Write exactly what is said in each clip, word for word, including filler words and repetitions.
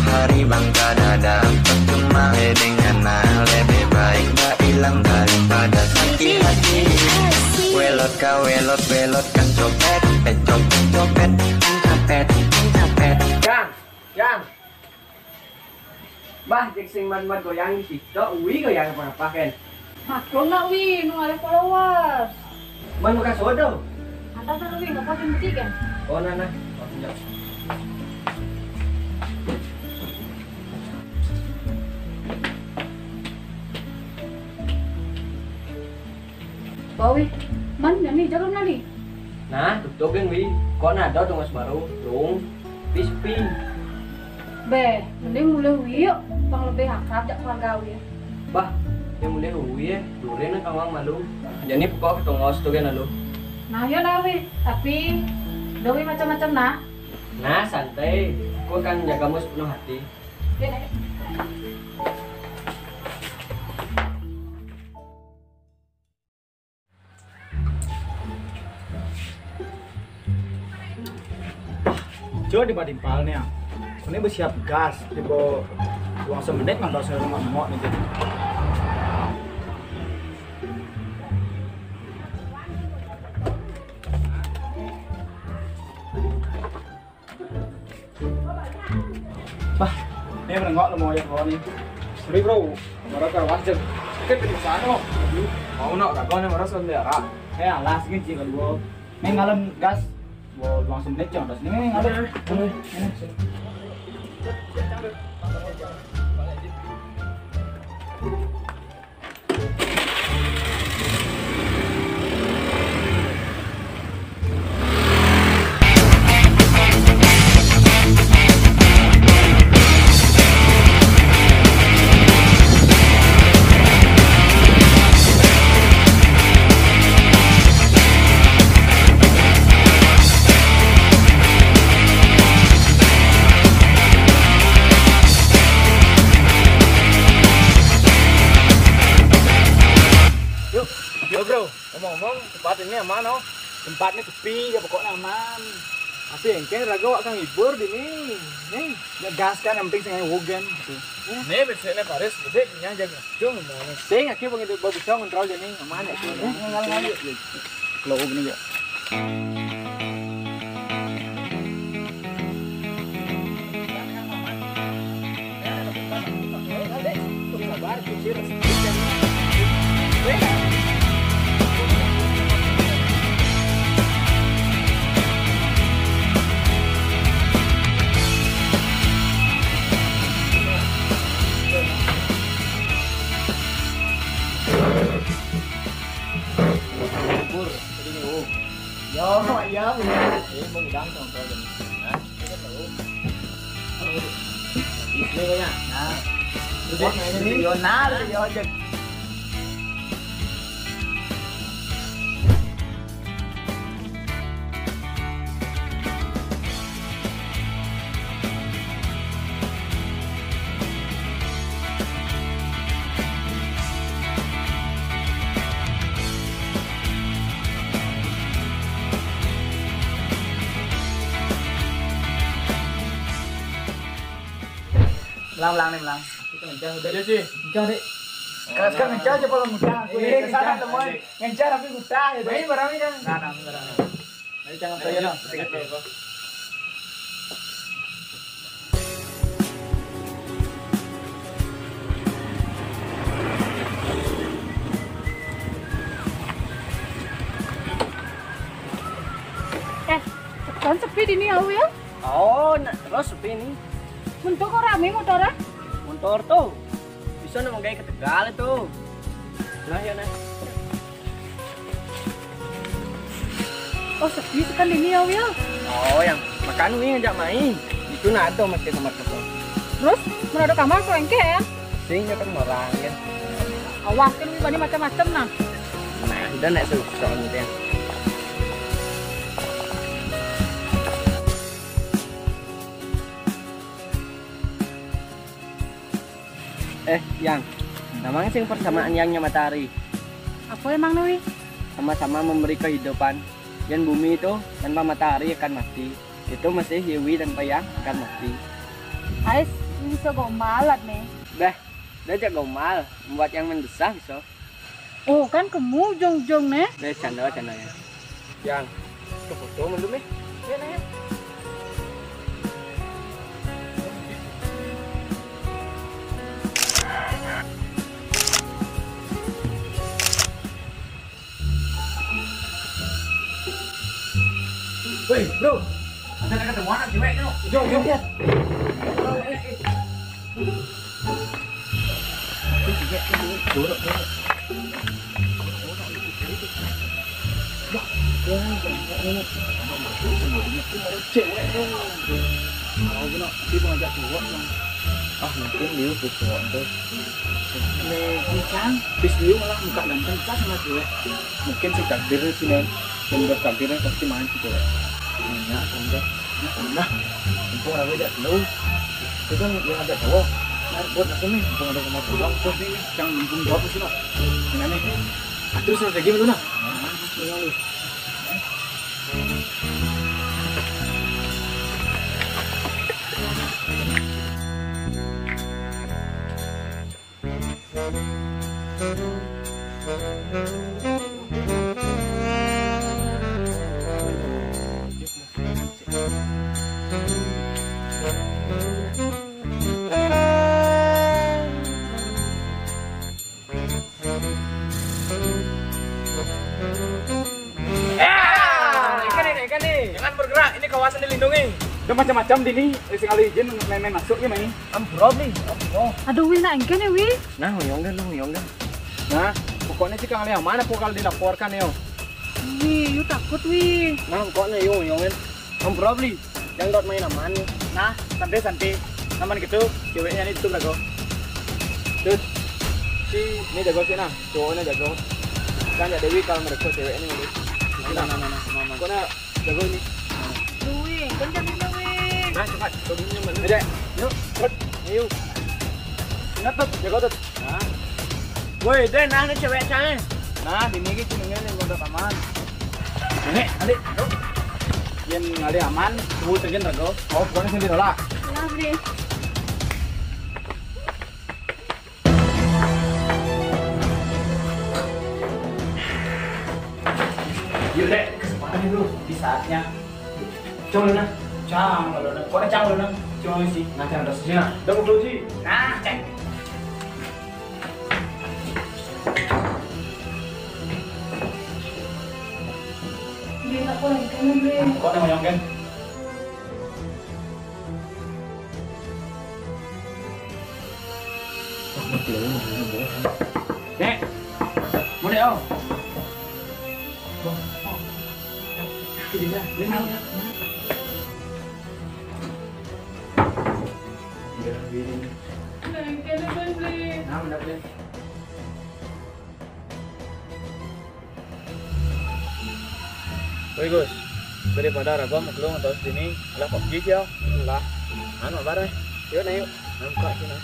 Hari bang kada dapat cuma dengan nah, lebih baik dah hilang daripada sakit hati. Welot ka welot, welot kan copet, pet copet copet, angkapet angkapet. Yang, yang. Bah, cek sing man goyang di TikTok, wih goyang apa apa kan? Aku nak wih, nu ada followers. Man bekas sodo. Antar sana wih, nggak pasti mesti kan? Oh, nana. Oh, iya. Bawi, man, yang ni jalan nali. Nah, betul kan, Wi. Kok nada tuh ngas baru, lung, pispi. Beh, mending mulai wi yuk, pang lebih akrab jak keluarga wi. Bah, yang mulai wi ya, dure nang kawang malu. Jadi pokok ketongos tuh kan lu. Nah, yo nah wi, tapi dowi macam-macam nah. Nah, santai. Aku akan jagamu sepenuh hati. Oke, deh. Coba tiba timpal nih ya. Ini bersiap gas, tiba uang semenit nggak tahu saya mau nih jadi. Bah, ini menengok lu mau ya kau nih. Sorry bro, baru ke wajib. Oke, pilih sana lo. Mau nak kagak nih, baru sebentar. Eh, alas gini sih kalau gua. Nih ngalem gas. Gua langsung lecong terus. Nih, nih, ngalem. Nih, nih. Yuk, yuk bro, ngomong-ngomong tempat ini aman oh. Tempat ini sepi ya pokoknya aman. Tapi engke raga wak kang hibur di ni. Nih, ya gas kan yang penting saya wogen gitu. Nih biasanya Paris gede punya jaga. Cung mau. Sing aku pengen bagus dong kontrol jadi aman ya. Nih, ngal ngal yuk. Kalau ini ya. Bur, jadi nih, oh. Yo, iya, bener. Ini mau ngidang sama kau jadi. Nah, ini kan tahu. Ini banyak. Nah. Udah, ini yo, nah, yo, aja. Melang, melang nih, melang. Kita ngejar udah. Iya sih. Ngejar, Dek. Keras kan ngejar aja kalau mudah. Aku iya, ini kesana ngejar. Temuan. Ngejar tapi mudah ya. Main barang ini kan. Nah, nah, barang. Ayo jangan ayo, saya ayo. Nah. Eh, kan sepi di ni, au ya? Oh, nak terus sepi ni. Mentok kok rame motornya? Motor tuh. Bisa nak menggai ke Tegal itu. Nah, ya, nah. Oh, sepi sekali ni, au ya. Oh, yang makan wi ngajak main. Itu nak ada mesti sama ketemu. Terus, mana ada kamar kok engke ya? Sing ya kan orang ya. Awas kan wi bani macam-macam nah. Nah, udah nak susah ni dia. Eh, Yang. Namanya sing persamaan yangnya matahari. Apa emang nih? Sama-sama memberi kehidupan. Dan bumi itu tanpa matahari akan mati. Itu masih Yewi tanpa yang akan mati. Ais, Bisa gombal lah nih. Beh, dah jak gombal, buat yang mendesak bisa. Oh, kan kamu jong-jong nih. Beh, canda, canda ya. Yang, ke foto belum nih? Ya, nih. Woi, bro. Ada ketemu anak cewek, yuk. Jom, jom. Lihat. Cewek, cewek, cewek. Jorok, jorok. Cewek, bro. Mau kena, tapi mau ajak cowok, Bang. Ah, mungkin dia ke cowok tuh. Nih, kencang. Bis dia malah muka ganteng, cas sama cewek. Mungkin si takdir sih, Nen. Yang buat takdirnya pasti main sih, cewek. Minyak, tante. Nah, mumpung orang beda dulu. Itu kan yang ada cowok. Nah, buat aku nih, mumpung ada sama pulang, terus nih, yang mumpung jawab sih, Nok. Gimana nih? Terus lagi dulu, nah. Ah, ikan nih, ikan nih. Jangan bergerak, ini kawasan dilindungi. Udah macam-macam di nih, sing ada izin main-main masuk ya, main. Ampura, Bli. Ampura. Aduh, Wi, nak engke nih, Wi. Nah, huyong deh, lu huyong deh. Nah, pokoknya sih kang Leo mana kok kalau dilaporkan yo. Wi, yu takut, Wi. Nah, pokoknya yu huyong deh. Ampura, Bli. Yang dot main aman. Nah, santai-santai. Aman gitu. Ceweknya ini tutup jago. Terus si ini jago sih nah, cowoknya jago. Kan ya Dewi kalau mereka cewek ini udah. Nah, nah, nah, nah, nah, nah. Pokoknya jago ini. Dui, kencang ini, Wi. Nah, cepat. Aja. Yuk, cepat. Ayo. Ingat tuh, jago tuh. Nah. Woi, deh, nah, ini cewek cang. Nah, di ini gitu nih, ini udah aman. Ini, alik, yuk. Yang ngalih aman, tuh, tekan rego. Oh, bukan sini lah. Nah, Bli. Yuk, Dek, kesempatan itu di saatnya. Cang lu nah. Cang lu nah. Kok ada cang lu nah? Cuma sih. Nah, cang terus sih nah. Udah mau sih. Nah, cek. Dia tak boleh, kamu boleh. Kok ada yang kan? Nek, mau deh, oh. Nah, udah, udah. Woi Gus, daripada ragu sama lu atau sini, lah pop G ya. Lah, anu apa deh? Yuk nah yuk. Nah, buka sini.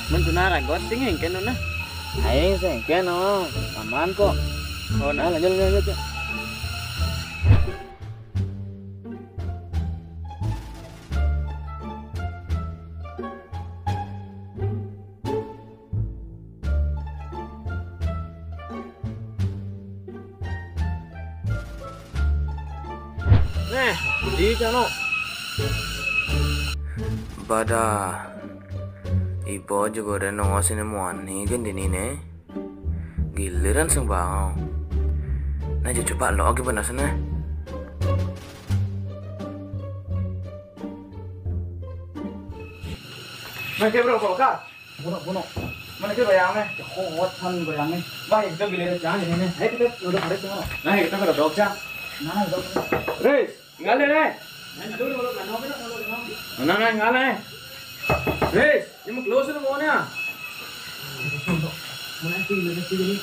Mentuna ragu sing engke no nah. Aing sing engke no, aman kok. Oh, nah, lanjut lanjut lanjut. Neh, di cano. Bada. Ibo juga udah nongol sini muani kan di nine. Giliran sing bangau. Nah, coba lo lagi bener sana. Nah, kayak bro, kok kak? Bunuh, bunuh. Mana sih bayangnya? Ya, kuat kan bayangnya. Bah, itu giliran jangan ini. Ayo kita udah karet semua. Nah, kita pada dok cang. Nah, dok. Riz, ngalih nih. Nah, nah, ngalih. Riz, ini mau keluar sih maunya. Mana sih, mana sih ini?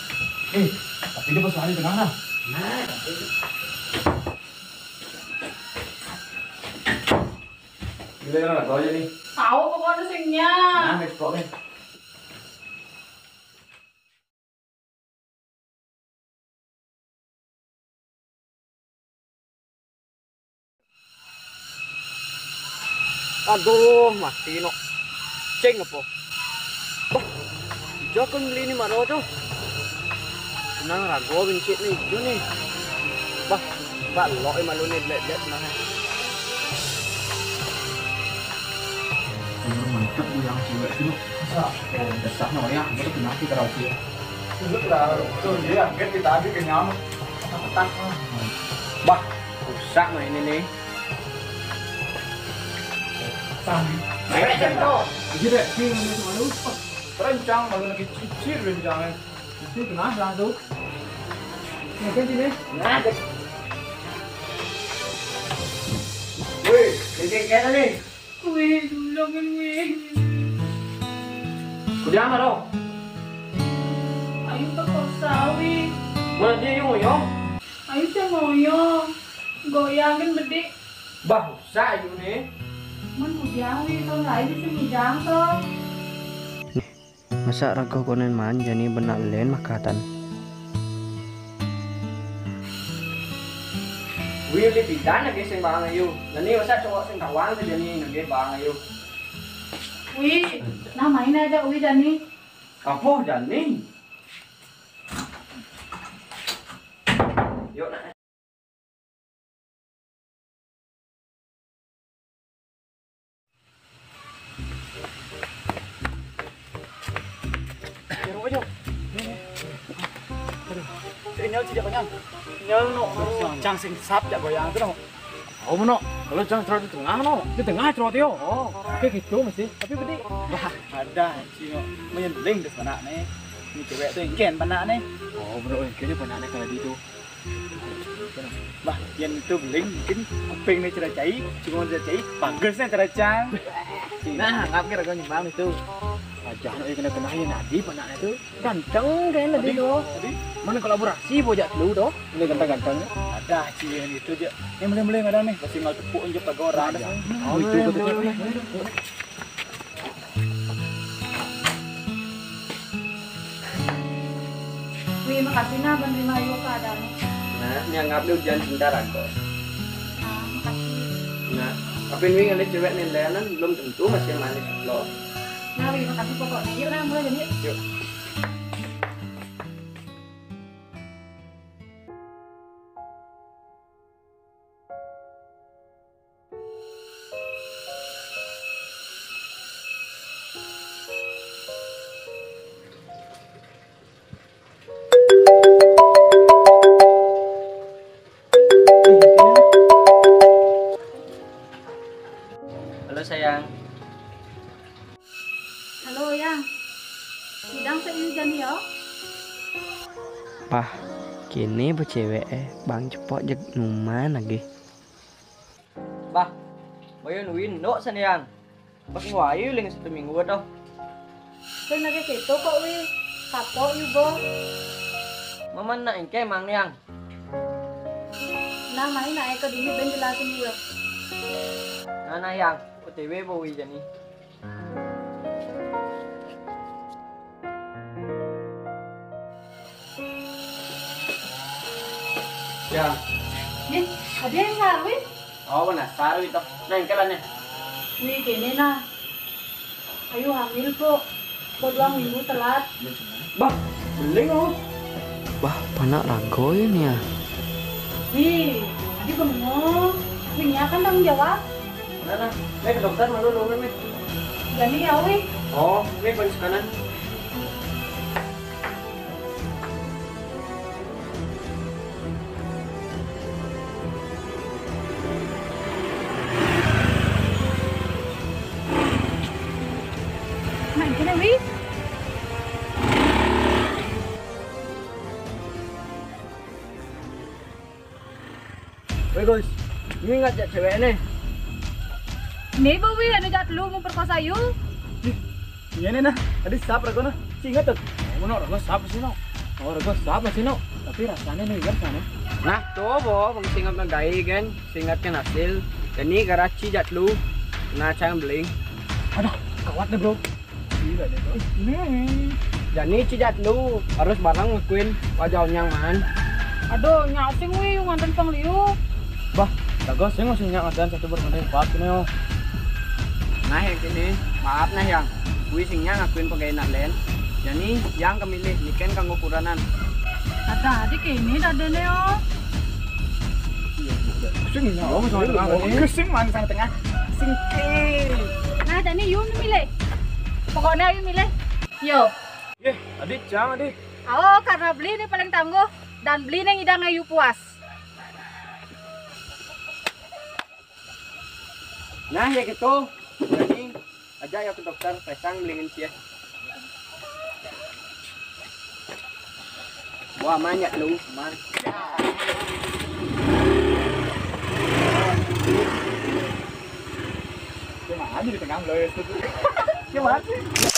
Eh, tapi dia pas lari tengah nah. Nah, tapi giliran apa aja nih? Tahu pokoknya singnya. Nah, next vlog nih. Aduh, mati no. Ceng apa? Bah, ijo kan beli ni maro tu. Nang rago bencit ni ijo ni. Bah, bah lo malu ni, belek-belek nah. Mantap tu yang cewek tu. Masa, oh, besar no ya, kita kenapa karaoke? Sudah lah, tu dia, kan kita ada kenyang. Petang. Bah, rusak no ini ni. Sambil. Ayo, Cen, kau. Iya, dek. Ini namanya malu. Rencang, malu lagi cicir rencangnya. Itu kenapa lah tu? Ini kan sini. Nah, dek. Woi, ini kayak ni. Wih, tulungan, wih. Kudiang apa, Ro? Ayu perkosa, wih. Mana dia yang ngoyo? Ayu cang ngoyo. Goyangin bedik. Bah, rusak ayu ni. Man kudiang, wih, tahun lain bisa ngidang tu. Masa rago konen man, jani benak len makatan. Wih, li pidan lagi sing bang ayu. Jani masa cowok sing tawang tu jani lagi bang ayu. Wih, nah main aja, wih, jani. Apa jani? Yuk, nak. Aduh, sinyal sih, Cak, Bang. Sinyal no. Cang sing sap, Cak, goyang tu no. Oh, mano? Kalau cang cerot di tengah no. Di tengah cerot yo. Oh, oke gitu mesti. Tapi bedi. Wah, ada sih no. Menyeling di sana nih. Ini cewek tu ingin panak nih. Oh, bro, ingin panak nih kalau di itu. Bah, yang itu beling mungkin kuping ni ceracai, cuma ceracai, bagus ni ceracang. Nah, ngap kira kau nyembang itu. Aja nak kena kena yang nadi panak itu. Ganteng kan tadi tu. Tadi mana kolaborasi bojak telu tu? Ini ganteng-ganteng. Ada cik yang itu je. Yang boleh-boleh ada ni. Masih mau tepuk je pagar orang. Oh, itu betul. Wih, makasih nah menerima yo keadaan. Nah, nyanggap dia hujan cinta rago. Nah, makasih. Nah, tapi Wih ngeliat cewek nih, Lenan belum tentu masih manis lo. Nah, Wih, makasih pokoknya. Yuk, nah, mulai jadi. Yuk. Halo, sayang. Halo, Yang. Sidang seiyu jani yo. Pah, kini becewek eh, bang cepok jeg numan lagi. Bah, bayun win dok senian. Pas ngwayu ling satu minggu tu. Sing lagi situ kok wi. Kapok yu bo. Mama nak engke mang niang. Nah, main nak eka dini ben jelasin yu. Nah, nah yang, O T W bo wi jani. Ya. Nih, ada yang ngaruin? Oh, benar. Saru itu. Nah, yang kalian ya. Wih, kene nah. Ayu hamil kok. Kok dua minggu telat. Bah, beling oh. Bah, panak rago ini ya. Wih, tadi bengong. Wih, nya kan tanggung jawab. Nah, nah. Nih ke dokter malu lu nih. Jadi ya, wih. Oh, nih paling kanan. Nah, gini, wih. Weh, Gus, ini ingat jak cewek ni? Ni bo wi anu jak telu memperkosa yu. Iya ni nah, tadi sap rago nah. Ci ingat tu? Oh, no, rago sap sih no. Oh, rago sap sih no. Tapi rasanya ni liar sana. Nah, tu bo, bang singap nang gai kan, singap kan hasil. Dan ni garaci jak telu. Nah, cang beling. Aduh, kawat ni, bro. Gila deh, bro. Hmm. Jani ci jak telu harus barang ngelakuin wajah onyang man. Aduh, nyak sing wi nganten pang liu. Bah, jago sing masih nyak nganten satu bermain empat kene yo. Nah, yang kini, maaf nah, Yang. Kui sing nya ngakuin pegawai nak len. Jani, Yang kemilih, niken kanggo kuranan. Ada adik ini dadene, oh. Sing nya, oh, sama tengah tadi. Sing mana sama tengah? Sing ke. Nah, jani yu milih. Pokoknya yu milih. Yo. Eh, adik, jangan, adik. Oh, karena beli ini paling tangguh dan beli neng idang ayu puas. Nah, ya gitu. Jadi, aja ya ke dokter, pesang beliin sih ya. Wah, banyak lu, man. Cuma aja di tengah lo itu. Cuma sih.